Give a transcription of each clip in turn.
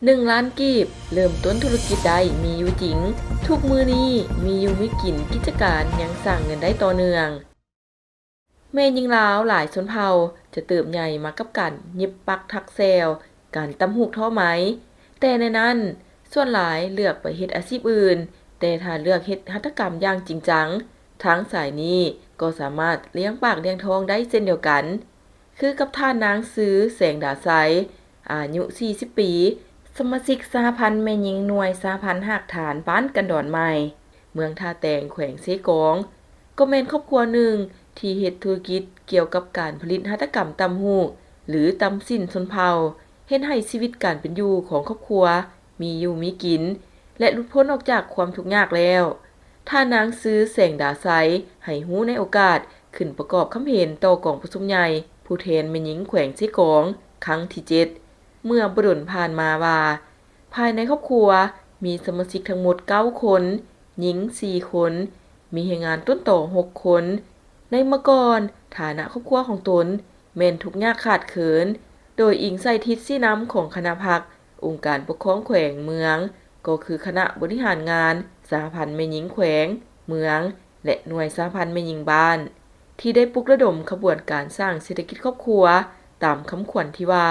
ໜຶ່ງລ້ານກີບ ເລີ່ມຕົ້ນທຸລະກິດໄດ້ມີຢູ່ຈິງ. ທຸກມື້ນີ້ມີຢູ່ມີກິນ, ກິດຈະການຍັງສ້າງເງິນໄດ້ຕໍ່ເນື່ອງ. ແມ່ຍິງລາວຫຼາຍຊົນເຜົ່າຈະເຕີບໃຫຍ່ມາກັບການເຢັບປັກຖັກແຊວ, ການຕ່ຳຫູກທໍໄໝ, ແຕ່ໃນນັ້ນສ່ວນຫຼາຍເລືອກໄປເຮັດອາຊີບອື່ນ, ແຕ່ຖ້າເລືອກເຮັດຫັດຖະກຳຢ່າງຈິງຈັງ, ທາງສາຍນີ້ກໍສາມາດລ້ຽງປາກລ້ຽງທ້ອງໄດ້ເຊັ່ນດຽວກັນ. ຄືກັບທ່ານນາງຊື່ ແສງດາໄຊ ອາຍຸສີ່ສິບປີ, ສະມາຊິກສະຫະພັນແມ່ຍິງໜ່ວຍສະຫະພັນຮາກຖານບ້ານກັນດອນໃໝ່, ເມືອງທ່າແຕງ, ແຂວງເຊກອງ, ກໍແມ່ນຄອບຄົວໜຶ່ງທີ່ເຮັດທຸລະກິດກ່ຽວກັບການຜະລິດຫັດຖະກຳຕ່ຳຫູກ ຫຼື ຕ່ຳສິ້ນຊົນເຜົ່າ, ເຮັດໃຫ້ຊີວິດການເປັນຢູ່ຂອງຄອບຄົວມີຢູ່ມີກິນ ແລະ ຫຼຸດພົ້ນອອກຈາກຄວາມທຸກຍາກແລ້ວ. ທ່ານນາງຊື່ ແສງດາໄຊ ໃຫ້ຮູ້ໃນໂອກາດຂຶ້ນປະກອບຄຳເຫັນຕໍ່ກອງປະຊຸມໃຫຍ່ຜູ້ແທນແມ່ຍິງແຂວງເຊກອງ ຄັ້ງທີເຈັດ ເມື່ອບໍ່ດົນຜ່ານມາວ່າ ພາຍໃນຄອບຄົວມີສະມາຊິກທັງໝົດເກົ້າຄົນ, ຍິງສີ່ຄົນ, ມີແຮງງານຕົ້ນຕໍຫົກຄົນ. ໃນເມື່ອກ່ອນ, ຖານະຄອບຄົວຂອງຕົນແມ່ນທຸກຍາກຂາດເຂີນ, ໂດຍອີງໃສ່ທິດຊີ້ນຳຂອງຄະນະພັກອົງການປົກຄອງແຂວງເມືອງ, ກໍຄືຄະນະບໍລິຫານງານສະຫະພັນແມ່ຍິງແຂວງ, ເມືອງ ແລະ ໜ່ວຍສະຫະພັນແມ່ຍິງບ້ານ ທີ່ໄດ້ປຸກລະດົມຂະບວນການສ້າງເສດຖະກິດຄອບຄົວ ຕາມຄຳຂວັນທີ່ວ່າ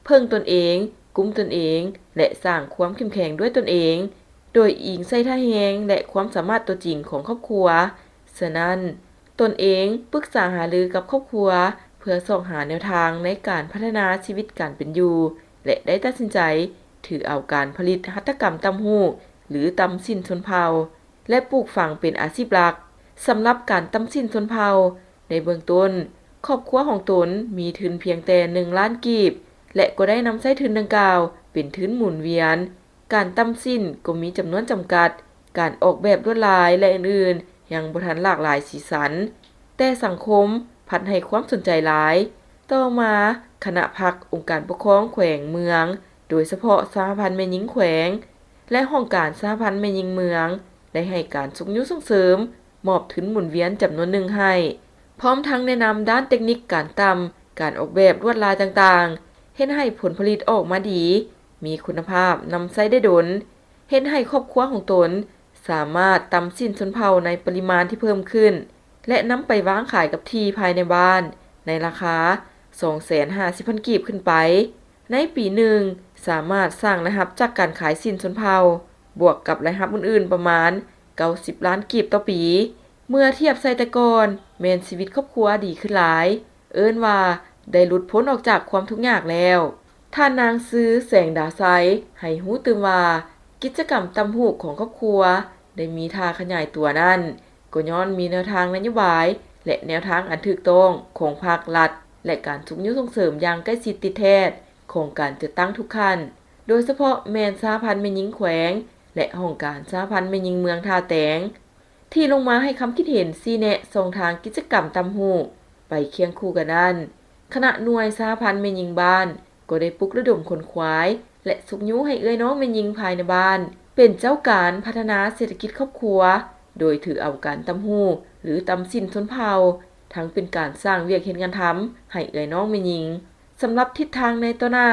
ເພິ່ງຕົນເອງ, ກຸ້ມຕົນເອງ ແລະ ສ້າງຄວາມເຂັ້ມແຂງດ້ວຍຕົນເອງ, ໂດຍອີງໃສ່ທ່າແຮງ ແລະ ຄວາມສາມາດຕົວຈິງຂອງຄອບຄົວ. ສະນັ້ນ, ຕົນເອງປຶກສາຫາລືກັບຄອບຄົວ ເພື່ອຊອກຫາແນວທາງໃນການພັດທະນາຊີວິດການເປັນຢູ່ ແລະ ໄດ້ຕັດສິນໃຈຖືເອົາການຜະລິດຫັດຖະກຳຕ່ຳຫູກ ຫຼື ຕ່ຳສິ້ນຊົນເຜົ່າ ແລະ ປູກຝັງເປັນອາຊີບຫຼັກ. ສຳລັບການຕ່ຳສິ້ນຊົນເຜົ່າ, ໃນເບື້ອງຕົ້ນ, ຄອບຄົວຂອງຕົນມີທຶນພຽງແຕ່ໜຶ່ງລ້ານກີບ ແລະ ກໍໄດ້ນຳໃຊ້ທຶນດັ່ງກ່າວເປັນທຶນໝູນວຽນ. ການຕ່ຳສິ້ນກໍມີຈຳນວນຈຳກັດ, ການອອກແບບລວດລາຍ ແລະ ອື່ນໆ ຍັງບໍ່ທັນຫຼາກຫຼາຍສີສັນ, ແຕ່ສັງຄົມພັດໃຫ້ຄວາມສົນໃຈຫຼາຍ. ຕໍ່ມາ, ຄະນະພັກອົງການປົກຄອງແຂວງເມືອງ, ໂດຍສະເພາະສະຫະພັນແມ່ຍິງແຂວງ ແລະ ຫ້ອງການສະຫະພັນແມ່ຍິງເມືອງ ໄດ້ໃຫ້ການຊຸກຍູ້ສົ່ງເສີມ, ມອບທຶນໝູນວຽນຈຳນວນໜຶ່ງໃຫ້, ພ້ອມທັງແນະນຳດ້ານເຕັກນິກການຕ່ຳ, ການອອກແບບລວດລາຍຕ່າງໆ, ເຮັດໃຫ້ຜົນຜະລິດອອກມາດີ, ມີຄຸນນະພາບ, ນຳໃຊ້ໄດ້ດົນ, ເຮັດໃຫ້ຄອບຄົວຂອງຕົນສາມາດຕ່ຳສິ້ນຊົນເຜົ່າໃນປະລິມານທີ່ເພີ່ມຂຶ້ນ ແລະ ນຳໄປວາງຂາຍກັບທີ່ພາຍໃນບ້ານໃນລາຄາສອງແສນຫ້າສິບພັນກີບຂຶ້ນໄປ. ໃນປີໜຶ່ງ, ສາມາດສ້າງລາຍຮັບຈາກການຂາຍສິ້ນຊົນເຜົ່າ ບວກກັບລາຍຮັບອື່ນໆ ປະມານເກົ້າສິບລ້ານກີບຕໍ່ປີ. ເມື່ອທຽບໃສ່ແຕ່ກ່ອນ, ແມ່ນຊີວິດຄອບຄົວດີຂຶ້ນຫຼາຍ, ເອີ້ນວ່າໄດ້ຫຼຸດພົ້ນອອກຈາກຄວາມທຸກຍາກແລ້ວ. ທ່ານນາງຊື່ ແສງດາໄຊ ໃຫ້ຮູ້ຕື່ມວ່າ, ກິດຈະກຳຕ່ຳຫູກຂອງຄອບຄົວໄດ້ມີທ່າຂະຫຍາຍຕົວນັ້ນ, ກໍຍ້ອນມີແນວທາງນະໂຍບາຍ ແລະ ແນວທາງອັນຖືກຕ້ອງຂອງພັກ, ລັດ ແລະ ການຊຸກຍູ້ສົ່ງເສີມຢ່າງໃກ້ຊິດຕິດແທດຂອງການຈັດຕັ້ງທຸກຂັ້ນ, ໂດຍສະເພາະແມ່ນສະຫະພັນແມ່ຍິງແຂວງ ແລະ ຫ້ອງການສະຫະພັນແມ່ຍິງເມືອງທ່າແຕງ ທີ່ລົງມາໃຫ້ຄຳຄິດເຫັນຊີ້ແນະຊ່ອງທາງກິດຈະກຳຕ່ຳຫູກ. ໄປຄຽງຄູ່ກັນນັ້ນ, ຄະນະໜ່ວຍສະຫະພັນແມ່ຍິງບ້ານ ກໍໄດ້ປຸກລະດົມຂົນຂວາຍ ແລະ ຊຸກຍູ້ໃຫ້ເອື້ອຍນ້ອງແມ່ຍິງພາຍໃນບ້ານ ເປັນເຈົ້າການພັດທະນາເສດຖະກິດຄອບຄົວ, ໂດຍຖືເອົາການຕ່ຳຫູກ ຫຼື ຕ່ຳສິ້ນຊົນເຜົ່າ ທັງເປັນການສ້າງວຽກເຮັດງານທຳໃຫ້ເອື້ອຍນ້ອງແມ່ຍິງ. ສຳລັບທິດທາງໃນຕໍ່ໜ້າ,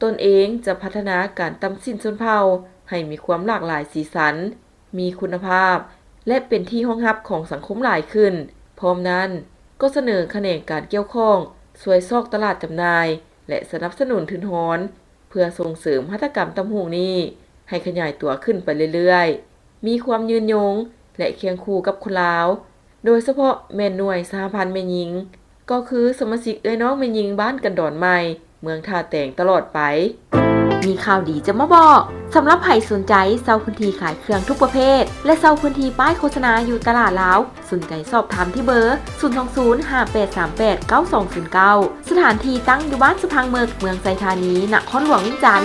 ຕົນເອງຈະພັດທະນາການຕ່ຳສິ້ນຊົນເຜົ່າໃຫ້ມີຄວາມຫຼາກຫຼາຍສີສັນ, ມີຄຸນນະພາບ ແລະ ເປັນທີ່ຮອງຮັບຂອງສັງຄົມຫຼາຍຂຶ້ນ. ພ້ອມນັ້ນ, ກໍສະເໜີຂະແໜງການກ່ຽວຂ້ອງຊ່ວຍຊອກຕະຫຼາດຈຳໜ່າຍ ແລະ ສະໜັບສະໜູນທຶນຮອນ ເພື່ອສົ່ງເສີມຫັດຖະກຳຕ່ຳຫູກນີ້ໃຫ້ຂະຫຍາຍຕົວຂຶ້ນໄປເລື້ອຍໆ, ມີຄວາມຍືນຍົງ ແລະ ຄຽງຄູ່ກັບຄົນລາວ, ໂດຍສະເພາະແມ່ນໜ່ວຍສະຫະພັນແມ່ຍິງ, ກໍຄືສະມາຊິກເອື້ອຍນ້ອງແມ່ຍິງບ້ານກັນດອນໃໝ່ ເມືອງທ່າແຕງຕະຫຼອດໄປ. ມີຂ່າວດີຈະມາບອກ. ສຳລັບໃຜສົນໃຈເຊົ່າພື້ນທີ່ຂາຍເຄື່ອງທຸກປະເພດ ແລະ ເຊົ່າພື້ນທີ່ປ້າຍໂຄສະນາຢູ່ຕະຫຼາດລາວ, ສົນໃຈສອບຖາມທີ່ເບີ ສູນສອງສູນ ຫ້າແປດສາມແປດ ເກົ້າສອງສູນເກົ້າ. ສະຖານທີ່ຕັ້ງຢູ່ບ້ານສະພັງເມິກ, ເມືອງໄຊທານີ, ນະຄອນຫຼວງວຽງຈັນ.